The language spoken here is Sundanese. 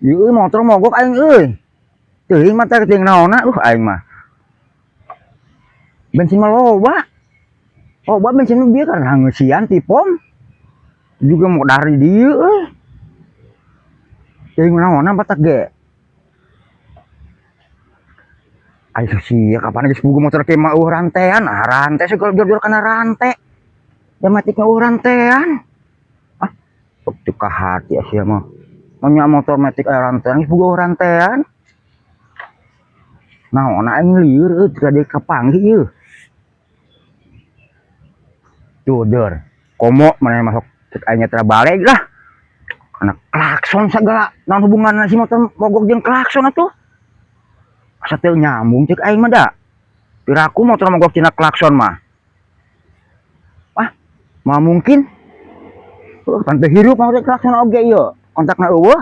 Ieu motor mogok aing euy. Teuing mah teh teuing naonna aing mah. Bensin mah loba. Loba bensin mah bieu karena ngeusian ti pom. Juga mau dari dieu euy. Teuing naonna batak ge. Ayo sia kapan geus boga motor ke mah eueuh rantean. Ah rante segala jor-jor kana rante. Da matik mah eueuh rantean. Ah, teu ka hati sia mah. Nya motor matik aya rantean geus boga rantean. Naon aing lieur euy teu kapanggih ieu. Tuh der, komo maneh masuk cek aing teh balik lah. Kana klakson segala, naon hubunganna si motor mogok jeung klakson atuh? Asa teu nyambung cek aing mah da. Piraku motor mogok tina klakson mah. Ah, mah mungkin. Pan teu hirup mah klakson oge ieu. Kontakna eueuh.